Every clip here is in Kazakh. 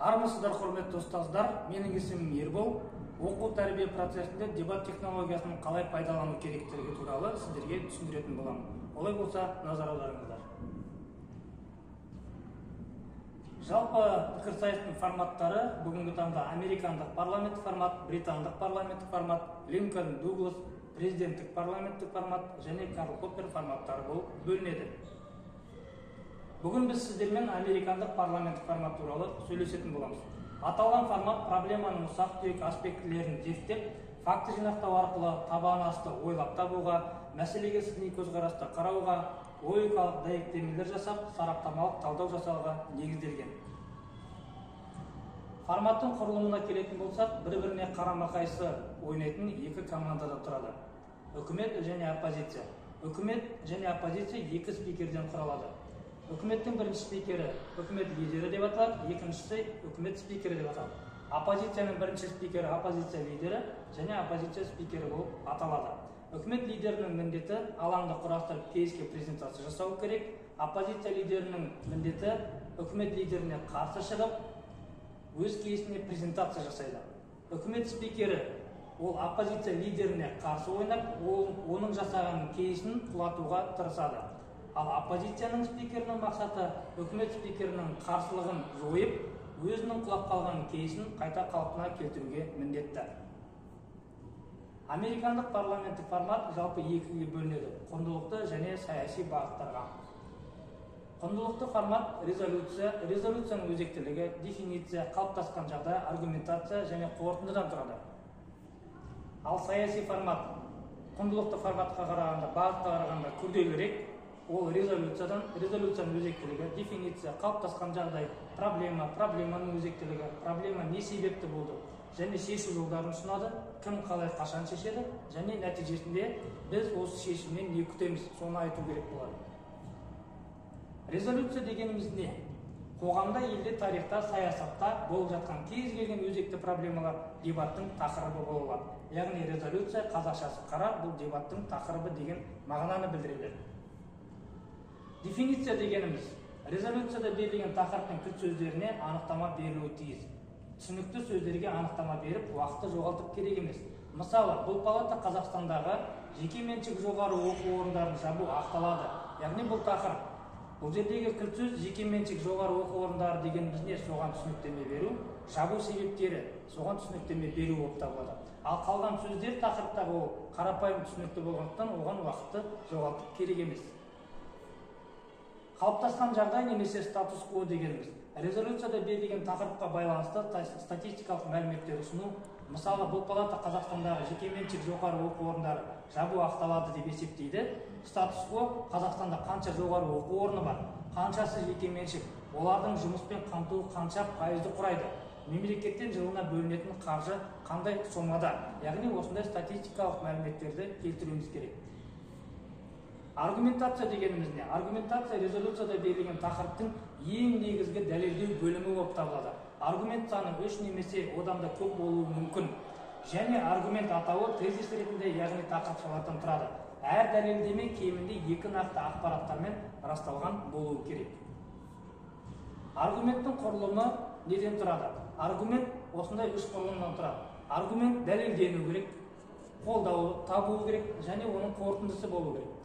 Армысыздар, құрметті ұстаздар, менің есімім Ербол. Оқу тәрбие процесінде дебат технологиясын қалай пайдалану керектігі туралы сіздерге түсіндіретін боламын. Олай болса, назар аударыңыздар. Жалпы пікірсайыстың форматтары бүгінгі таңда американдық парламенттік формат, британдық парламенттік формат, Линкольн Дуглас президенттік парламенттік формат және Карл Поппер форматтары болып бөлінеді. Бүгін біз сіздермен американдық парламенттік формат туралы сөйлесетін боламыз. Аталған формат проблеманың ұсақ-түйек аспектілерін зерттеп, факті жинақтау арқылы табан асты ойлап табуға, мәселеге сыни көзқараста қарауға, логикалық дәйектемелер жасап, сараптамалық талдау жасауға негізделген. Форматтың құрылымына келетін болсақ, бір-біріне қарама-қайшы ойнайтын екі командада тұрады. Үкімет және оппозиция. Үкімет және оппозиция екі спикерден құралады. Үкіметтің бірінші спикері үкімет лидері деп аталады, екіншісі үкімет спикері деп аталады. Оппозицияның бірінші спикері оппозиция лидері және оппозиция спикері болып аталады. Үкімет лидерінің міндеті алаңды құрастырып кейске презентация жасау керек. Оппозиция лидерінің міндеті үкімет лидеріне қарсы шығып, өз кейсіне презентация жасайды. Үкімет спикері ол оппозиция лидеріне қарсы ойнап, оның жасаған кейсін құлатуға тырысады. Ал оппозицияның спикерінің мақсаты үкімет спикерінің қарсылығын жойып, өзінің құлап қалған кейсін қайта қалпына келтіруге міндетті. Американдық парламенттік формат жалпы екіге бөлінеді: құндылықты және саяси бағыттарға. Құндылықты формат резолюция, резолюцияның өзектілігі, дефиниция, қалыптасқан жағдай, аргументация және қорытындыдан тұрады. Ал саяси формат құндылықты форматқа қарағанда, бағытқа қарағанда күрделірек. Ол резолюциядан, резолюцияның өзектілігі, дефиниция, қалыптасқан жағдай, проблема, проблеманың өзектілігі, проблема не себепті болды және шешу жолдарын ұсынады, кім қалай қашан шешеді және нәтижесінде біз осы шешімнен не күтеміз, соны айту керек болады. Резолюция дегеніміз не? Қоғамда, елде, тарихта, саясатта болып жатқан кез келген өзекті проблемалар дебаттың тақырыбы бола алады. Яғни резолюция қазақшасы қарар, бұл дебаттың тақырыбы деген мағынаны білдіреді. Дефиниция дегеніміз резолюцияда берілген тақырыптың кілт сөздеріне анықтама берілуі тиіс. Түсінікті сөздерге анықтама беріп, уақытты жоғалтып керек емес. Мысалы, бұл палата Қазақстандағы жеке меншік жоғары оқу орындарын жабу ақталады. Яғни бұл тақырып. Бұл жердегі кілт сөз жеке меншік жоғары оқу орындары дегеніміз не? Соған түсініктеме беру, жабу себептері, соған түсініктеме беру болып табылады. Ал қалған сөздер тақырыптағы ол қарапайым түсінікті болғандықтан оған уақытты жоғалтып керек емес. Қалыптасқан жағдай немесе статус-кво дегеніміз резолюцияда берілген тақырыпқа байланысты статистикалық мәліметтер ұсыну. Мысалы, бұл палата Қазақстандағы жеке меншік жоғары оқу орындары жабу ақталады деп есептейді. Статус-кво Қазақстанда қанша жоғары оқу орны бар, қаншасы жеке меншік, олардың жұмыспен қамтуы қанша пайызды құрайды, мемлекеттен жылына бөлінетін қаржы қандай сомада. Яғни осындай статистикалық мәліметтерді келтіруіміз керек. Аргументация дегеніміз не? Аргументация резолюцияда берілген тақырыптың ең негізгі дәлелдеу бөлімі болып табылады. Аргумент саны 3 немесе одан да көп болуы мүмкін. Және аргумент атауы тезис ретінде, яғни тақырыпшалардан тұрады. Әр дәлелдеме кемінде екі нақты ақпараттармен расталған болуы керек. Аргументтің құрылымы неден тұрады? Аргумент осындай үш құрылымнан тұрады. Аргумент дәлелдену керек, қолдау табу керек және оның қорытындысы болу керек.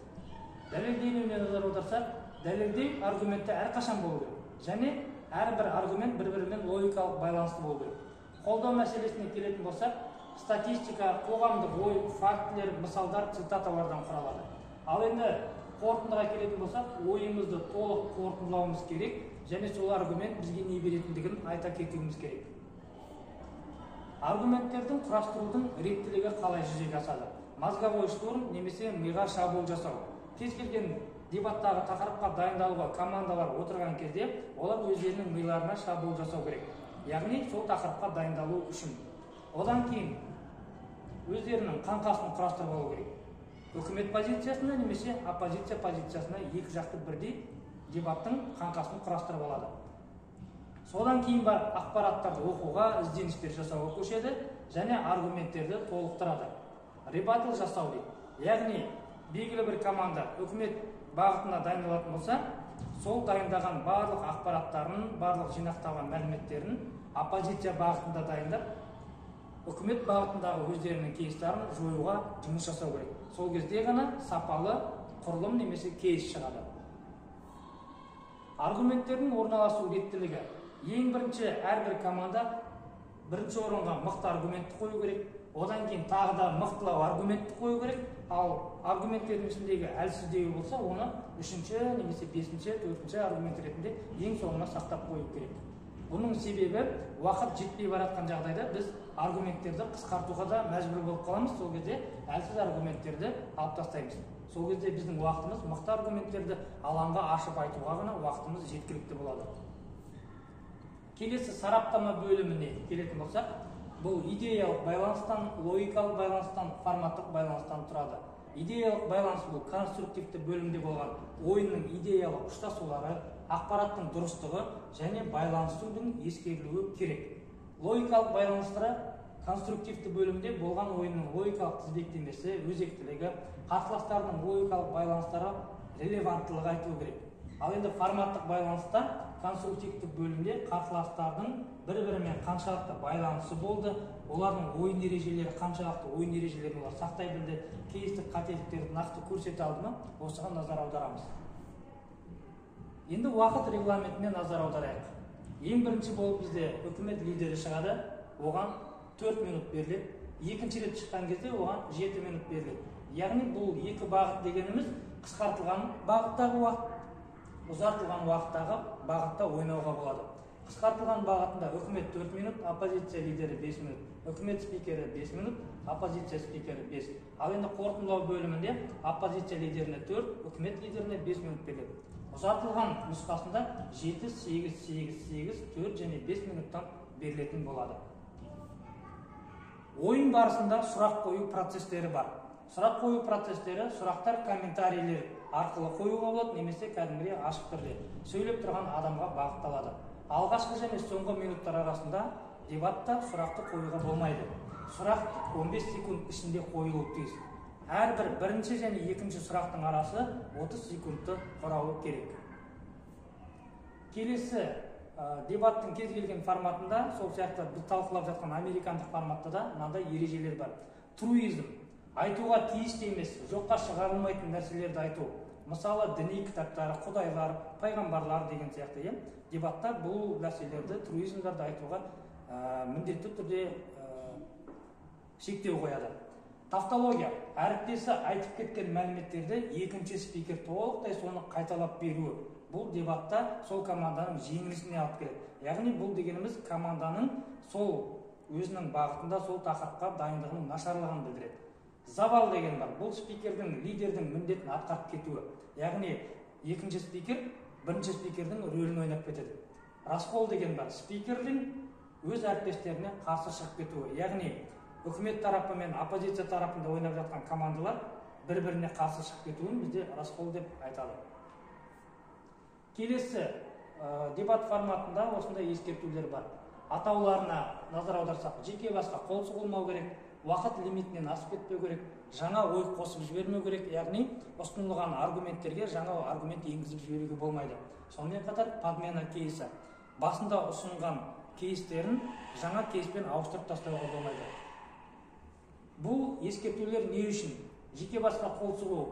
Дәлелденуіне назар аударсақ, дәлелдеу аргументті әрқашан болу керек. Және әрбір аргумент бір-бірімен логикалық байланысты болу керек. Қолдау мәселесіне келетін болсақ, статистика, қоғамдық ой, фактілер, мысалдар, цитаталардан құралады. Ал енді қорытындыға келетін болсақ, ойымызды толық қорытындылауымыз керек және сол аргумент бізге не беретіндігін айта кетуіміз керек. Аргументтердің құрастырудың реттілігі қалай жүзеге асады? Мозговой штурм немесе миға шабуыл жасау. Кез келген дебаттағы тақырыпқа дайындалуға командалар отырған кезде олар өздерінің миларына шабуыл жасау керек. Яғни сол тақырыпқа дайындалу үшін. Одан кейін өздерінің қаңқасын құрастырып алу керек. Үкімет позициясына немесе оппозиция позициясына екі жақты бірдей дебаттың қаңқасын құрастырып алады. Содан кейін барып ақпараттарды оқуға, ізденістер жасауға көшеді және аргументтерді толықтырады. Ребаттл жасау дейді. Яғни белгілі бір команда үкімет бағытына дайындалатын болса, Сол дайындаған барлық ақпараттарын, барлық жинақталған мәліметтерін оппозиция бағытында дайындап, үкімет бағытындағы өздерінің кейстарын жоюға жұмыс жасау керек. Сол кезде ғана сапалы құрылым немесе кейс шығады. Аргументтердің орналасу реттілігі. Ең бірінші әрбір команда бірінші орынға мықты аргументті қою керек, одан кейін тағы да мықтылау аргументті қою керек. Ал аргументтердің ішіндегі әлсіздеуі болса, оны үшінші немесе бесінші, төртінші аргумент ретінде ең соңына сақтап қою керек. Бұның себебі уақыт жетпей баратқан жағдайда біз аргументтерді қысқартуға да мәжбүр болып қаламыз. Сол кезде әлсіз аргументтерді алып тастаймыз. Сол кезде біздің уақытымыз мықты аргументтерді алаңға ашып айтуға ғана уақытымыз жеткілікті болады. Келесі сараптама бөліміне келетін болсақ, бұл идеялық байланыстан, логикалық байланыстан, форматтық байланыстан тұрады. Идеялық байланыс бұл конструктивті бөлімде болған ойынның идеялық ұштасулары, ақпараттың дұрыстығы және байланысудың ескерілуі керек. Логикалық байланыстары конструктивті бөлімде болған ойынның логикалық тізбектемесі, өзектілігі, қарсыластардың логикалық байланыстары, релеванттылығы айтылу керек. Ал енді форматтық байланыста конструктивті бөлімде қарсыластардың бір-бірімен қаншалықты байланысы болды, олардың ойын ережелері қаншалықты, ойын ережелерін олар сақтай білді, кейстік қателіктерді нақты көрсете алды ма, осыған назар аударамыз. Енді уақыт регламентіне назар аударайық. Ең бірінші болып бізде үкімет лидері шығады, оған 4 минут беріледі. Екінші рет шыққан кезде оған 7 минут беріледі. Яғни бұл екі бағыт дегеніміз қысқартылған бағыттағы уақыт, ұзартылған уақыттағы бағытта ойнауға болады. Қысқартылған бағытында үкімет 4 минут, оппозиция лидері 5 минут, үкімет спикері 5 минут, оппозиция спикері 5. Ал енді қорытындылау бөлімінде оппозиция лидеріне 4, үкімет лидеріне 5 минут беріледі. Ұзартылған нұсқасында 7, 8, 8, 8, 4 және 5 минуттан берілетін болады. Ойын барысында сұрақ қою процестері бар. Сұрақ қою процестері сұрақтар комментарийлер арқылы қоюға болады немесе кәдімгідей ашық түрде сөйлеп тұрған адамға бағытталады. Алғашқы және соңғы минуттар арасында дебатта сұрақты қоюға болмайды. Сұрақ 15 секунд ішінде қойылуы тиіс. Әрбір бірінші және екінші сұрақтың арасы 30 секундты құрауы керек. Келесі дебаттың кез келген форматында, сол сияқты біз талқылап жатқан американдық форматта да мынандай ережелер бар. Труизм айтуға тиісті емес, жоққа шығарылмайтын нәрселерді айту. Мысалы, діни кітаптар, құдайлар, пайғамбарлар деген сияқты. Дебатта бұл нәрселерді, труизмдерді айтуға міндетті түрде шектеу қояды. Тавтология әріптесі айтып кеткен мәліметтерді екінші спикер толықтай соны қайталап беруі. Бұл дебатта сол команданың жеңілісіне алып келеді. Яғни бұл дегеніміз команданың сол өзінің бағытында сол тақырыпқа дайындығының нашарлығын білдіреді. Завал деген бар. Бұл спикердің, лидердің міндетін атқарып кетуі. Яғни екінші спикер бірінші спикердің рөлін ойнап кетеді. Раскол деген бар. Спикердің өз әріптестеріне қарсы шығып кетуі. Яғни үкімет тарапы мен оппозиция тарапында ойнап жатқан командалар бір-біріне қарсы шығып кетуін бізде раскол деп айтады. Келесі дебат форматында осындай ескертулер бар. Атауларына назар аударсақ, жеке басқа қол сұғылмау керек, уақыт лимитінен асып кетпеу керек, жаңа ой қосып жібермеу керек, яғни ұсынылған аргументтерге жаңа аргумент енгізіп жіберуге болмайды. Сонымен қатар подмена кейсі. Басында ұсынған кейстерін жаңа кейспен ауыстырып тастауға болмайды. Бұл ескертулер не үшін? Жеке басқа қол сұғу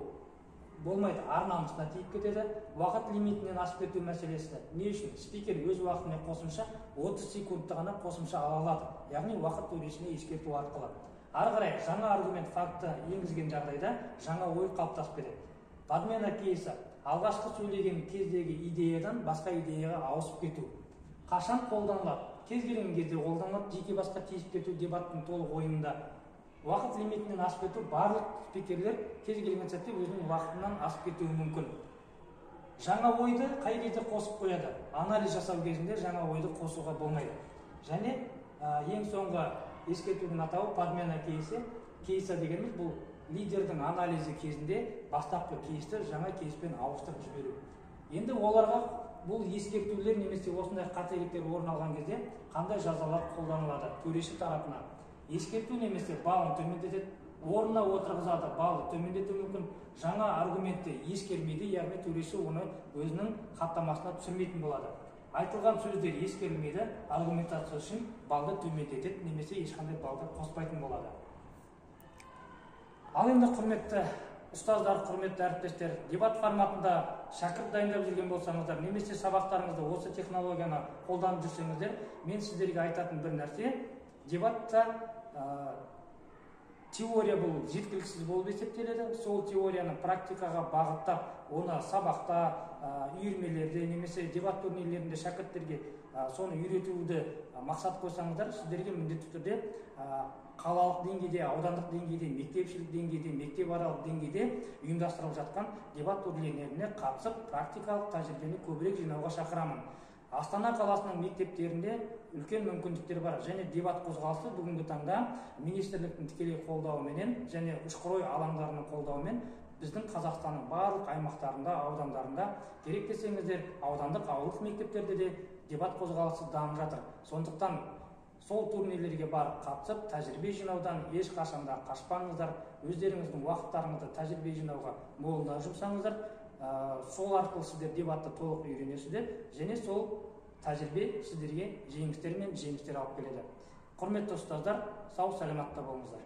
болмайды, ар намысына тиіп кетеді. Уақыт лимитінен асып кету мәселесі не үшін? Спикер өз уақытына қосымша 30 секундты ғана қосымша ала алады, яғни уақыт төрешіне ескерту арқылы. Ары қарай жаңа аргумент факті енгізген жағдайда жаңа ой қалыптасып кетеді. Подмена кейсі алғашқы сөйлеген кездегі идеядан басқа идеяға ауысып кету. Қашан қолданылады? Кез келген кезде қолданылады. Жеке басқа тиісіп кету дебаттың толық ойынында. Уақыт лимитінен асып кету, барлық спикерлер кез келген сәтте өзінің уақытынан асып кетуі мүмкін. Жаңа ойды қай кезде қосып қояды? Анализ жасау кезінде жаңа ойды қосуға болмайды. Және ең соңғы ескертудің атауы подмена кейсі. Кейсі дегеніміз бұл лидердің анализі кезінде бастапқы кейсті жаңа кейспен ауыстырып жіберу. Енді оларға бұл ескертулер немесе осындай қателіктер орын алған кезде қандай жазалар қолданылады? Төреші тарапынан ескерту немесе балын төмендетеді, Орнына отырғызады, балды төмендетуі мүмкін, жаңа аргументті ескермейді, яғни төреші оны өзінің хаттамасына түсірмейтін болады. Айтылған сөздер ескерілмейді, аргументация үшін балды төмендетеді немесе ешқандай балды қоспайтын болады. Ал енді, құрметті ұстаздар, құрметті әріптестер, дебат форматында шәкірт дайындап жүрген болсаңыздар немесе сабақтарыңызда осы технологияны қолданып жүрсеңіздер, мен сіздерге айтатын бір нәрсе: дебатта теория бұл жеткіліксіз болып есептеледі. Сол теорияны практикаға бағыттап, оны сабақта, үйірмелерде немесе дебат турнирлерінде шәкірттерге соны үйретуді мақсат қойсаңыздар, сіздерге міндетті түрде қалалық деңгейде, аудандық деңгейде, мектепішілік деңгейде, мектепаралық деңгейде ұйымдастырылып жатқан дебат турнирлеріне қатысып, практикалық тәжірибені көбірек жинауға шақырамын. Астана қаласының мектептерінде үлкен мүмкіндіктер бар және дебат қозғалысы бүгінгі таңда министрліктің тікелей қолдауыменен және ұшқыр ой алаңдарының қолдауымен біздің Қазақстанның барлық аймақтарында, аудандарында, керек десеңіздер, аудандық, ауылдық мектептерде де дебат қозғалысы дамып жатыр. Сондықтан сол турнирлерге барып қатысып, тәжірибе жинаудан ешқашан да қашпаңыздар. Өздеріңіздің уақыттарыңызды тәжірибе жинауға молынан жұмсаңыздар. Сол арқылы сіздер дебатты толық үйренесіздер және сол тәжірибе сіздерге жеңістер мен жемістер алып келеді. Құрметті ұстаздар, сау саламатта болыңыздар.